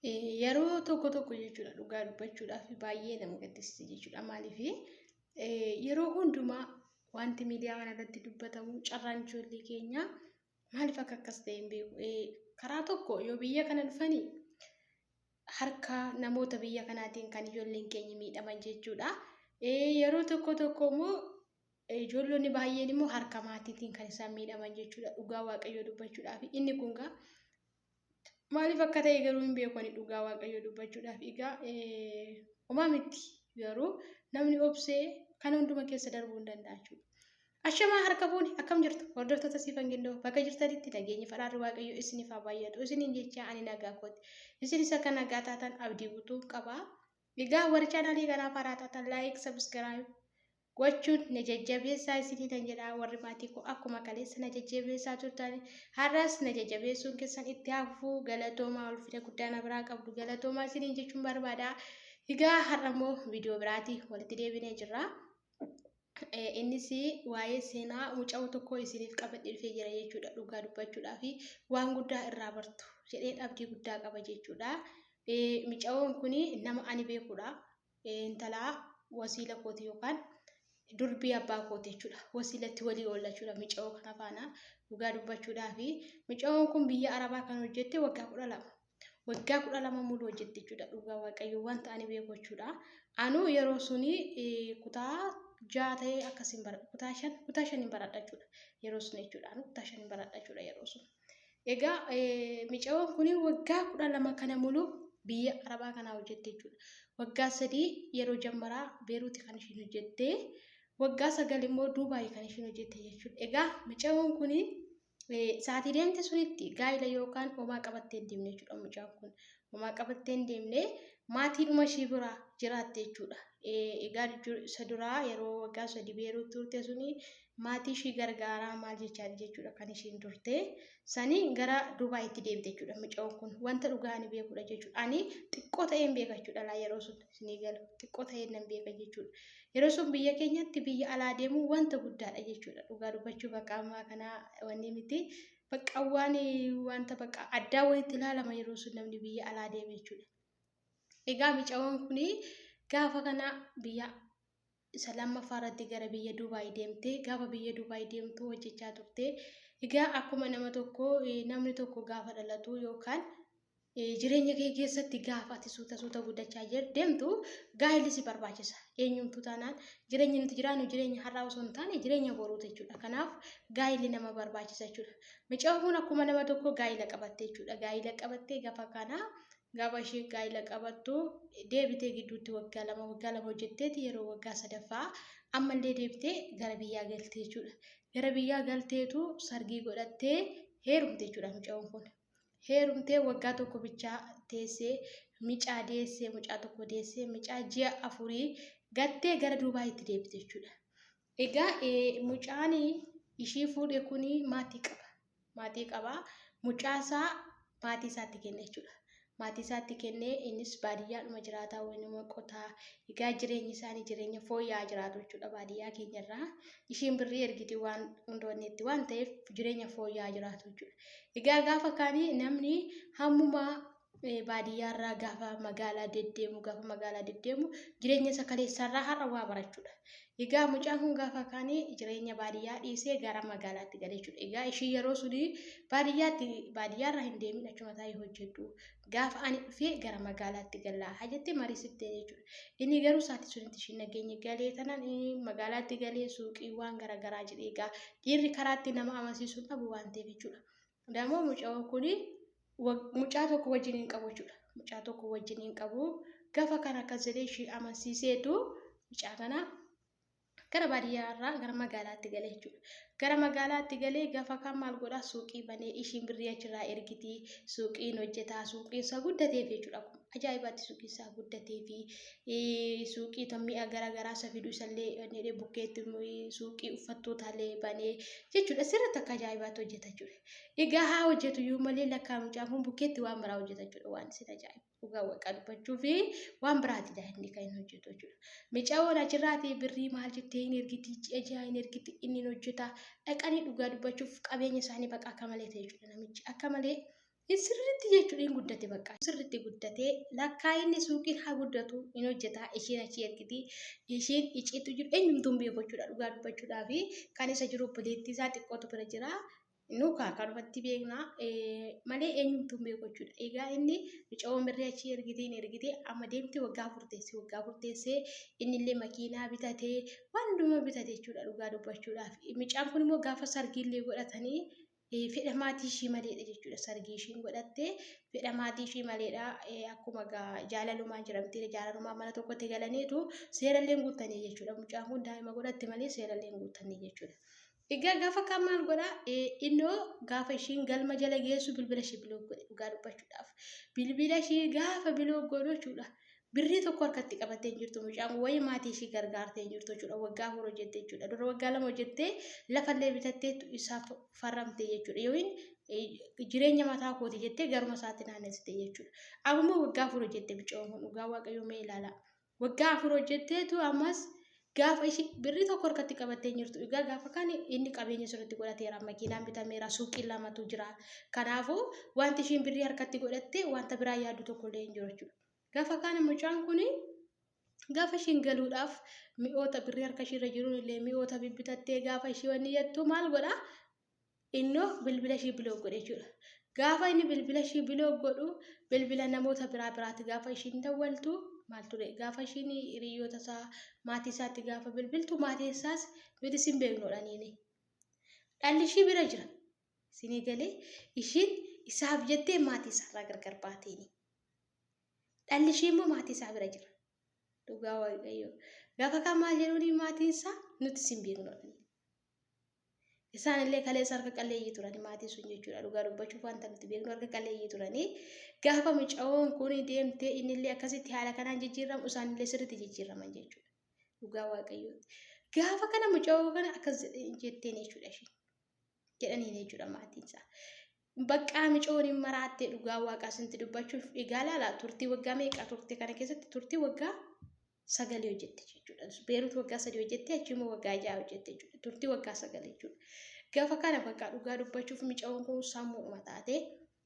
Yeroo tokko tokko jechuudha dhugaa dubbachuudhaaf baay'ee nama gaddisiisa jechuudha. Maaliif yeroo hundumaa wanti miidiyaa kana irratti dubbatamu carraan ijoollee keenyaa maaliif akka akkas ta'e hin beeku. Karaa tokko yoo biyya kana dhufanii harka namoota biyya kanaatiin kan ijoolleen keenya miidhaman jechuudha. Yeroo tokko tokko immoo ijoollonni baay'een immoo harka maatiitiin kan isaan miidhaman jechuudha. Dhugaa Waaqayyoo dubbachuudhaaf inni kun gaa maaliif akka ta'e garuu hin beeku ani dhugaa Waaqayyoo dubbachuudhaaf. Egaa homaa miti garuu namni obsee kan hunduma keessa darbuu hin danda'a jechuudha. Ashamaa harka fuuni akkam jirtu hordoftoota Siifan Gindoo bakka jirtanitti nageenyi faraarri Waaqayyoo isiniif haa baay'atu isiniin jecha ani nagaa kooti. Isinis akka nagaa taatan abdii guutuu qaba. Egaa warri chaanaalii kanaaf haaraa taatan like, subscribe gochuun na jajjabeessaa isiniinan jedha. Warri maatii koo akkuma kaleessa na jajjabeessaa turtan har'as na jajjabeessuun keessan itti hafuu galatoomaa, ulfina guddaa na biraa qabdu, galatoomaa isiniin jechuun barbaada. Egaa har'a immoo viidiyoo biraatii walitti deebinee jirra. Innis waa'ee seenaa mucaa tokkoo isiniif qabadhee dhufee jira jechuudha. Dhugaa dubbachuudhaa fi waan guddaa irraa bartu jedheen abdii guddaa qaba jechuudha. Mucayoon kun nama ani beekudha. Intala wasiila kooti yookaan durbii abbaa kooti jechuudha. Wasiilatti walii oolla jechuudha micayoo kana faana dhugaa dubbachuudhaa fi micayoon kun biyya Arabaa kan hojjette waggaa 12. Waggaa 12 mulu hojjette jechuudha dhugaa Waaqayyo wanta ani beeku jechuudha. Anuu yeroo suni kutaa 6 ta'ee akkasiin bara kutaa 5 kutaa 5 baradha jechuudha yeroo sun jechuudha. Anuu kutaa 5 baradha jechuudha yeroo sun. Egaa micayoon kun waggaa 12 kana mulu biyya Arabaa kanaa hojjette jechuudha. Waggaa 3 yeroo jammaraa Beeruuti kan ishiin hojjette. Waggaa 9 immoo Duubaay kan ishiin hojjette jechuudha. Egaa micayoon kun sa'aatii deemte sunitti gaa'ila yookaan homaa qabattee hin deemne jechuudha mucaan kun. Homaa qabattee hin deemne, maatiidhuma ishii bira jiraatte jechuudha. Egaa isa duraa yeroo waggaa 3 Beeruut turte suni maatii ishii gargaaraa maal jechaati jechuudha kan ishiin turte. Sani gara Dubaayitti deebite jechuudha mucayoon kun. Wanta dhugaa ani beekudha jechuudha. Ani xiqqoo ta'een beeka jechuudha laa yeroo sun isinii galu. Xiqqoo ta'een nan beeka jechuudha. Yeroo sun biyya keenyatti biyya alaa deemuun wanta guddaadha jechuudha. Dhugaa dubbachuu bakka ammaa kanaa wanni miti. Bakka waan wanta bakka addaa wayitti ilaalama yeroo sun namni biyya alaa deeme jechuudha. Egaa mucayoon kun gaafa kana biyya isa lammaffaa irratti gara biyya Duubaay deemte. Gaafa biyya Duubaay deemtu hojjechaa turte. Egaa akkuma nama tokko namni tokko gaafa dhalatu yookaan jireenya kee keessatti gaafa ati suuta suuta guddachaa deemtu gaa'elli si barbaachisa. Eenyumtuu taanaan jireenya nuti jiraannu jireenya har'aa osoo hin taane jireenya boruuti jechuudha. Kanaaf gaa'elli nama barbaachisa jechuudha. Mucaan kun akkuma nama tokko gaa'ela qabatte jechuudha. Gaa'ela qabattee gaafa kana gaafa isheen gaa'ela qabattu deebitee gidduutti waggaa 2 waggaa 2 hojjetteeti yeroo waggaa sadaffaa ammallee deebitee gara biyyaa galte jechuudha. Gara biyyaa galteetu sargii godhattee heerumte jechuudha mucaan kun. Heerumtee waggaa tokko bichaa teessee micaa deessee, mucaa tokko deessee, mucaa ji'a 4 gattee gara Duubaayitti deebite jechuudha. Egaa mucaan ishii fuudhe kun maatii qaba. Maatii qaba. Mucaa isaa maatii isaatti kenne jechuudha. Maatii isaatti kennee innis baadiyyaadhuma jiraataa waynuma qotaa. Egaa jireenyi isaanii jireenya fooyya'aa jiraatu jechuudha baadiyyaa keenyarraa. Ishiin birrii ergiti waan hundoonneetti waan ta'eef jireenya fooyya'aa jiraatu jechuudha. Egaa gaafa kaanii namni hammuma baadiyyaarraa gaafa magaalaa deddeemu gaafa magaalaa deddeemu jireenya isa kaleessaarraa har'a waa barachuudha. Egaa mucaan kun gaafa kaanii jireenya baadiyyaa dhiisee gara magaalaatti gale jechuudha. Egaa ishii yeroo suni baadiyyaatti baadiyyaarraa hin deemin, achuma taa'ee hojjedhu. Gaafa ani dhufee gara magaalaatti gallaa haa jettee mariisiftee jechuudha. Inni garuu sa'aatii sunitti ishiin nageenye galee tanan magaalaatti galee suuqiiwwan garaagaraa jedhee egaa dhiirri karaatti nama amansiisuu dhabu waan ta'eef jechuudha. Damoo mucaan kuni mucaa tokko wajjin hin qabu jechuudha. Mucaa tokko wajjin hin qabu. Gaafa kana akkas jedhee ishii amansiiseetu mucaa kana gara baadiyyaa irraa gara magaalaatti galee jechuudha. Gara magaalaatti galee gaafa kaan maal godhaa, suuqii banee, ishiin birrii achirraa ergiti, suuqiin hojjetaa, suuqiin isaa guddateef jechuudha. Akkuma ajaa'ibaatti suuqiin isaa guddatee fi suuqii tan mi'a garaagaraa isa fidu isallee bukkeetti suuqii uffattootallee banee jechuudha. Sirriitti akka ajaa'ibaatti hojjeta jechuudha. Egaa haa hojjetu iyyuu malee lakkaa mucaan kun bukkeetti waan biraa hojjeta jechuudha. Waan isin ajaa'ibu. Dhugaa Waaqaa dubbachuu fi waan biraatidha inni kan inni hojjetu jechuudha. Mucayoon achirraati birrii maal jettee hin ergiti, ji'a ji'a hin ergiti, inni hin hojjeta. Dhaqanii dhugaa dubbachuuf qabeenya isaanii baqa akka malee ta'e jechuudha namichi. Akka malee Sirriitti jechuudha hin guddate bakka. Sirriitti guddatee lakkaa inni suuqiin haa guddatu hin hojjeta isheen achi ergiti isheen iciitu jiru eenyumtuu hin beeku jechuudha dhugaa dubbachuudhaa fi kan isa jiru obboleettii isaa xiqqootu bira jira. Nu kaa kanumatti beekna malee eenyumtuu hin beeku jechuudha. Egaa inni mucayyoon birrii achi ergitee hin ergitee amma deemte waggaa afur teesse waggaa afur teessee innillee makiinaa bitatee waan hundumaa bitate jechuudha dhugaa dubbachuudhaaf. Mucaan kun immoo gaafa sargiillee godhatanii fedha maatii ishii maleedha jechuudha. Sargii ishiin godhatte fedha maatii ishii maleedha. Akkuma jaalalumaan jedhamtee jaalalumaan mana tokkotti galaniitu seerallee hin guuttanii jechuudha. Mucaan kun daa'ima godhatte malee seerallee hin guuttanii jechuudha. Egaa gaafa kaan maal godha? Innoo gaafa ishiin galma jala geessu bilbila ishii bilook godhe dhugaa dubbachuudhaaf. Bilbila ishii gaafa bilook godhu jechuudha. Birrii tokko harkatti qabattee hin jirtu mucaan kun wayii maatii ishii gargaartee hin jirtu jechuudha. Waggaa afur hojjette jechuudha. Dura waggaa lama hojjettee lafallee bitattee isaaf farramte jechuudha. Yookiin jireenya mataa kooti jettee garuma isaatti naannessite jechuudha. Amma waggaa afur hojjette mucaan kun dhugaa waaqayyoo mee ilaala. Waggaa afur hojjetteetu ammas gaafa ishii birrii tokko harkatti qabattee hin jirtu. Egaa gaafa kan inni qabeenya sirriitti godhateera. Makiinaan bitameera. Suuqiin lamatu jira. Kanaafuu wanti ishiin birrii harkatti godhatte wanta biraa yaaddu tokkollee hin jiru jechuudha. Gaafa kana mucaan kun gaafa ishiin galuudhaaf mi'oota birrii harka ishiirra jiruun illee mi'oota bibbitattee gaafa ishii wanni jettu maal godha? Innoo bilbila ishii biloo godhe jechuudha. Gaafa inni bilbila ishii biloo godhu bilbila namoota biraa biraatti gaafa ishiin dawwaltu maal ture? Gaafa ishiin hiriyoota isaa maatii isaatti gaafa bilbiltu maatii isaas nuti sin beeknudha niini. Dhalli ishii bira jira. Isinii galee ishiin isaaf jettee maatii isaarraa gargar baateeni. Dhalli ishii immoo maatii isaa bira jira. Dhugaa Waaqayyoo. Gaafa kaan maal jedhuuni maatiin isaa nuti sin beeknu. Isaan illee kaleessa harka qalleeyyii turani maatiin sun jechuudha. Dhugaa dubbachuuf wanta nuti beeknu harka qalleeyyii turani. Gaafa mucayoon kun deemtee innillee akkasitti haala kanaan jijjiiramu isaan illee sirriitti jijjiiraman jechuudha. Dhugaa Waaqayyooti. Gaafa kana mucayoo kana akkas jetteen jechuudha isheen. Jedhaniin jechuudha maatiin isaa. Baqqaa micoon hin maraattee dhugaa waaqaa isintti dubbachuuf egaa laala turtii waggaa meeqa turte kana keessatti turtii waggaa sagalii hojjette jechuudha. Beerut waggaa sadii hojjette achi immoo waggaa ja'a hojjette jechuudha. Turtii waggaa sagalii jechuudha. Gaafa kana baqqaa dhugaa dubbachuuf micoon kun sammuuma taate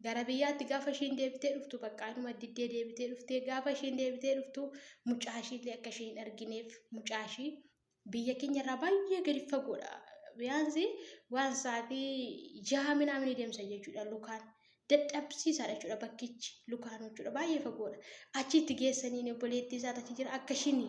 gara biyyaatti gaafa ishiin deebitee dhuftu baqqaa inuma diddee deebitee dhuftee gaafa ishiin deebitee dhuftu mucaa ishiillee akka ishee hin argineef mucaa ishii biyya keenya irraa baay'ee gadi fagoodha. Biyaansi waan sa'aatii jaha minaamin deemsa jechuudha lukaan. Dadhabsiisaadha jechuudha bakkichi lukaan jechuudha baay'ee fagoodha. Achitti geessanii obboleettii isaa achi jira akka ishiin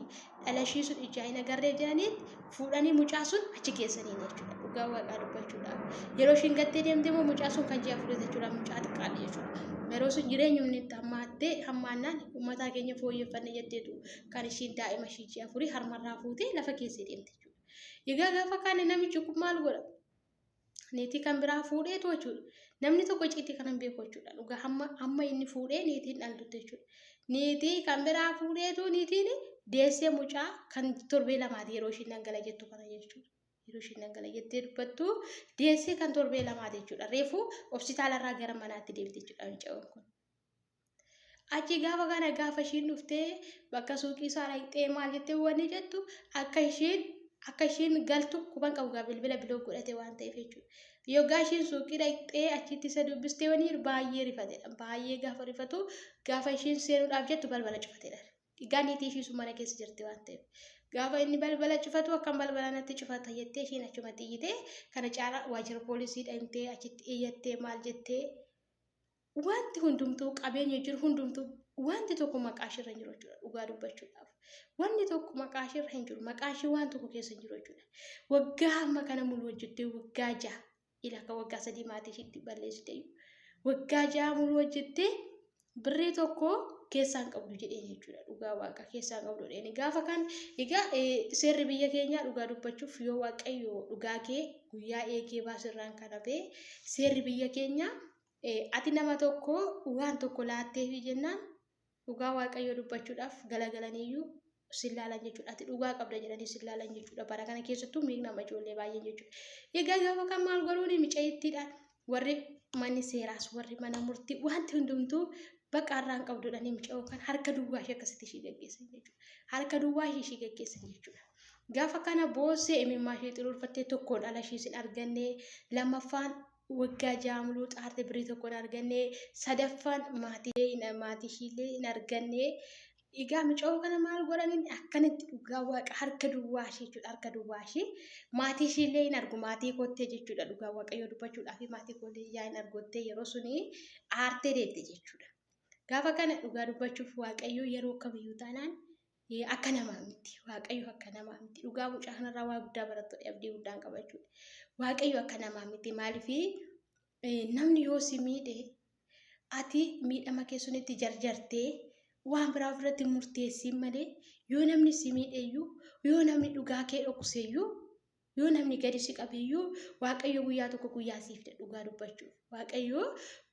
dhala ishii sun ijaa hin agarree jedhaniitti fuudhanii mucaa sun achi geessanii jechuudha. Dhugaa waaqaa dubbachuudhaaf. Yeroo ishiin gattee deemte immoo mucaa sun kan ji'a fudhate jechuudha mucaa xiqqaadha jechuudha. Yeroo sun jireenyumni itti hammaattee hammaannaan uummataa keenya fooyyeffanne jetteetu kan ishiin daa'ima ishii ji'a afurii harmarraa fuutee lafa keessee deemte jechuudha. Egaa gaafa kaane namichi kun maal godha? Niitii kan biraa fuudheetu jechuudha. Namni tokko icciitii kana hin beeku jechuudha. Dhugaa hamma hamma inni fuudhee niitiin dhaltutti jechuudha. Niitii kan biraa fuudheetu niitiin deessee mucaa kan torbee lamaati yeroo ishiin dhangala jettu kana jechuudha. Yeroo ishiin dhangala jettee dubbattu deessee kan torbee lamaati jechuudha. Reefu hospitaalarraa gara manaatti deebite jechuudha mucaan kun. Achi gaafa kana gaafa ishiin dhuftee bakka suuqii isaa dhaqxee maal jettee wanni jettu akka ishiin galtu quban qabu gaa bilbila biloo godhate waan ta'eef jechuudha. Yoggaa ishiin suuqii dhaqxee achitti isa dubbistee wanni jedhu baay'ee rifatedha. Baay'ee gaafa rifatu gaafa ishiin seenuudhaaf jettu balbala cufatedha. Egaa niitii ishii sun mana keessa jirti waan ta'eef. Gaafa inni balbala cufatu akkam balbala natti cufata jettee ishiin achumatti iyyitee kana caalaa waajjira poolisii dhaqxee achitti iyyattee maal jettee wanti hundumtuu qabeenya jiru hundumtuu wanti tokko maqaa isheerra hin jiru jechuudha dhugaa dubbachuudhaaf. Wanni tokko maqaa isheerra hin jiru maqaa ishee waan tokko keessa hin jiru jechuudha. Waggaa hamma kana mulu hojjettee waggaa ja'a ila akka waggaa sadii maatii isheetti balleessite waggaa ja'a mulu hojjettee birrii tokko keessaa hin qabdu jedheen jechuudha dhugaa waaqa keessaa hin qabdu jedheen gaafa kan egaa seerri biyya keenyaa dhugaa dubbachuuf yoo waaqayyo dhugaa kee guyyaa eegee baasirraan kan hafe seerri biyya keenyaa ati nama tokko waan tokko laatteefi jennaan dhugaa waaqayyo dubbachuudhaaf galagalaniiyyuu sin laalan jechuudha. Ati dhugaa qabda jedhanii sin laalan jechuudha. Bara kana keessattuu miidhama ijoollee baay'een jechuudha. Egaa gaafa kan maal godhuuni micayittiidhaan warri manni seeraas warri mana murtii wanti hundumtuu bakka har'aan qabduudhaan micayoo kan harka duwwaa ishee akkasitti ishee gaggeessan jechuudha. Harka duwwaa ishee gaggeessan jechuudha. Gaafa kana boossee imimmaa ishee xuruurfattee tokkoon dhala ishee sin arganne lammaffaan Waggaa ja'a muluu xaarte birrii tokko hin arganne. Sadaffaan maatii maatii ishiillee hin arganne. Egaa mucayoo kana maal godhaniin akkanatti dhugaa waaqa harka duwwaa ishee jechuudha harka duwwaa ishee maatii ishiillee hin argu maatii koottee jechuudha dhugaa waaqayyoo dubbachuudhaaf maatii koollee ijaa hin argottee yeroo suni aartee deemte jechuudha. Gaafa kana dhugaa dubbachuuf waaqayyoo yeroo kamiyyuu taanaan akka namaa miti. Waaqayyo akka namaa miti. Dhugaa mucaa kanarraa waa guddaa barattu abdii guddaan qaba jechuudha. Waaqayyo akka namaa miti. Maaliif namni yoo si miidhe ati miidhama kee sunitti jarjartee waan biraa ofirratti murteessiin malee yoo namni si miidheyyuu yoo namni dhugaa kee dhokseyyuu yoo namni gadi si qabeyyuu Waaqayyo guyyaa tokko guyyaa siif fida dhugaa dubbachuuf. Waaqayyo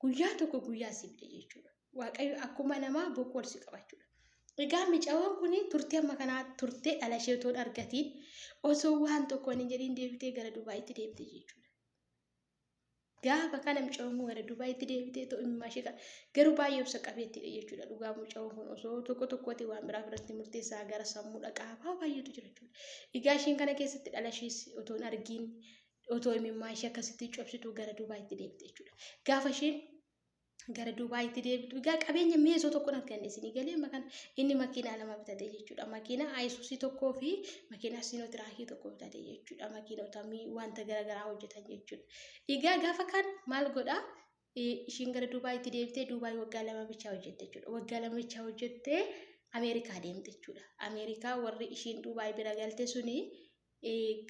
guyyaa tokko guyyaa siif fida jechuudha. Waaqayyo akkuma namaa boqoo ol si qaba jechuudha. Egaa micawoon kun turtee amma kanaa turtee dhala ishee otoo hin argatiin osoo waan tokko hin jedhiin deebitee gara Dubaayitti deebite jechuudha. Gaafa kana mucayyoon kun gara Dubaayitti deebitee otoo imimmaa ishee kana garuu baay'ee obsa qabeettiidha jechuudha. Dhugaa mucayyoon kun osoo tokko tokkooti waan biraa biratti murteessaa gara sammuu dhaqaa waa baay'eetu jira jechuudha. Egaa isheen kana keessatti dhala ishees otoo hin argiin otoo imimmaa ishee akkasitti cobsituu gara Dubaayitti deebite jechuudha. Gaafa isheen gara Dubaayitti deebitu. Egaa qabeenya meesoo tokko hin arganne isinii galee amma kana inni makiinaa lama bitate jechuudha. Makiinaa Ayisuusii tokkoo fi makiinaa Siinootiraakii tokko bitate jechuudha. Makiinota wanta garaagaraa hojjetan jechuudha. Egaa gaafa kan maal godhaa? Ishiin gara Dubaayitti deebitee Dubaay waggaa lama bichaa hojjette jechuudha. Waggaa lama bichaa hojjettee Ameerikaa deemte jechuudha. Ameerikaa warri ishiin Dubaay bira galte suni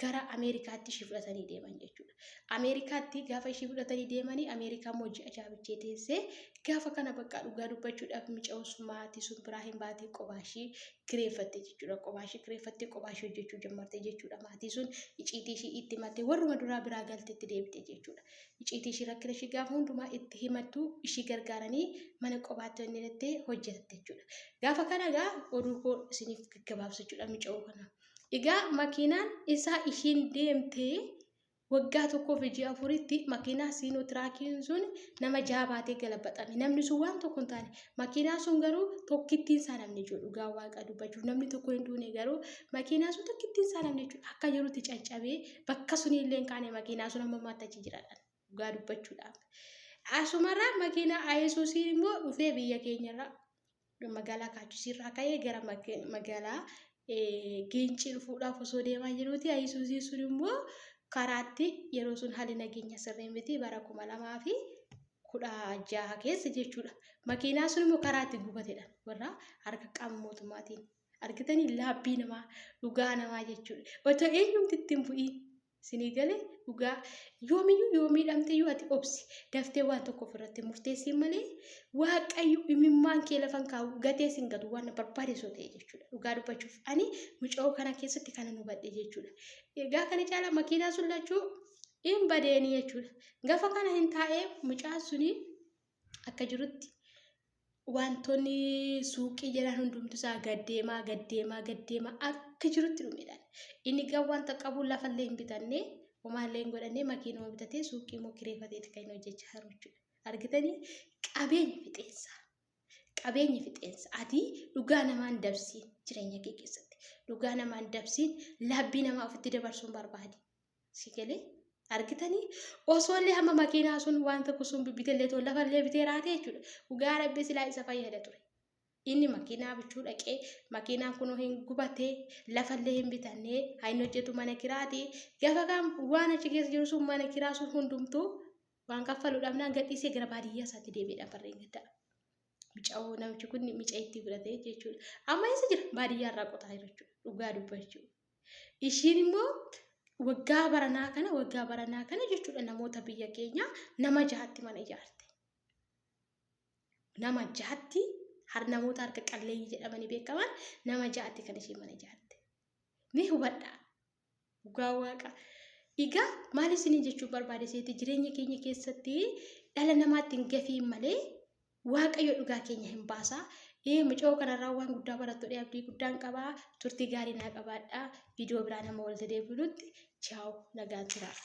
gara Ameerikaatti ishii fudhatanii deeman jechuudha. Ameerikaatti gaafa ishii fudhatanii deemanii Ameerikaa immoo ji'a ja'a bichee teessee gaafa kana bakka dhugaa dubbachuudhaaf mica'uus maatii sun biraa hin baatee qobaa ishii kireeffatte jechuudha. Qobaa ishii kireeffattee qobaa ishii hojjechuu jammarte jechuudha. Maatii sun iciitii ishii itti himatte warruma duraa biraa galtetti deebite jechuudha. Iciitii ishii rakkina ishii gaafa hundumaa itti himattu ishii gargaaranii mana qobaatti inni jettee hojjetatte jechuudha. Gaafa kana egaa oduu koo isiniif gaggabaabsa jechuudha mica'uu kana. Egaa makiinaan isaa ishiin deemtee waggaa tokkoo fi ji'a afuritti makiinaa siinoo tiraakiin sun nama jaha baatee galabaxame. Namni sun waan tokko hin taane. Makiinaa sun garuu tokkittiin isaa namni jiru dhugaa waaqa dubbachuuf namni tokko hin duune garuu makiinaa sun tokkittiin isaa namni jechuudha. Akka jirutti caccabee bakka sunii illee hin kaane makiinaa sun amma ammaatti achi jiraadhaan dhugaa dubbachuudhaaf. Asumarraa makiinaa Ayesuusiin immoo dhufee biyya keenyarraa magaalaa Kaachisiirraa ka'ee gara magaalaa Giincii dhufuudhaaf osoo deemaa jiruuti. Ayisuuziin sun immoo karaatti yeroo sun haalli nageenya sirrii miti bara 2016 keessa jechuudha. Makiinaan sun immoo karaatti gubatedha warra harka qaama mootummaatiin. Argitanii laabbii namaa dhugaa namaa jechuudha. Otoo eenyumti itti hin bu'iin Isinii gale dhugaa yoomiyyuu yoo miidhamteyyuu ati obsi daftee waan tokko ofirratti murteessiin malee waaqayyo imimmaan kee lafan kaa'u gatee sin gatu waan barbaade soo ta'e jechuudha. Dhugaa dubbachuuf ani muca'oo kana keessatti kana nu hubadhe jechuudha. Egaa kana caalaa makiinaa sun lachuu hin badeeni jechuudha. Gafa kana hin taa'ee mucaan suni akka jirutti wantoonni suuqii jedhan hundumtu isaa gaddeemaa gaddeemaa gaddeemaa akka jirutti dhumedhaan. Inni gan wanta qabu lafallee hin bitanne homaallee hin godhanne makiinuma bitatee suuqii immoo kireeffateeti kan inni hojjechaa jiru jechuudha. Argitanii qabeenya fixeensa. Qabeenya fixeensa. Ati dhugaa namaan dabsiin jireenya kee keessatti. Dhugaa namaan dabsiin labbii namaa ofitti dabarsuun barbaadi. Si galee argitanii osoo illee hamma makiinaa sun waan tokko sun bibbitellee too lafa illee bitee raatee jechuudha. Dhugaa rabbi silaa isa fayyada ture. Inni makiinaa bichuu dhaqee makiinaan kunoo hin gubatee lafa illee hin bitannee haa inni hojjetu mana kiraati. Gaafa kaan waan achi keessa jiru sun mana kiraa sun hundumtuu waan kaffalu dhabnaan gadhiisee gara baadiyyaa isaatti deebi'ee barreen gaddaa. Mica'oo namichi kun mica itti fudhatee jechuudha. Amma eessa jira? Baadiyyaa irraa qotaa jira jechuudha. Dhugaa dubbachuu. Ishiin immoo waggaa baranaa kana waggaa baranaa kana jechuudha namoota biyya keenyaa nama jahatti mana ijaarte. Nama jahatti har namoota harka qalleeyyii jedhamanii beekaman nama jahatti kan ishiin mana ijaarte. Mee hubadhaa. Dhugaa waaqa. Egaa maal isiniin jechuu barbaade seeti jireenya keenya keessatti dhala namaatti hin gafiin malee Waaqayyo dhugaa keenya hin baasa. Ee mucoo kanarraa waan guddaa barattu abdii guddaan qaba. Turtii gaarii naa qabaadha. Viidiyoo biraa nama walitti deebinutti. Chaaw nagaan turaa.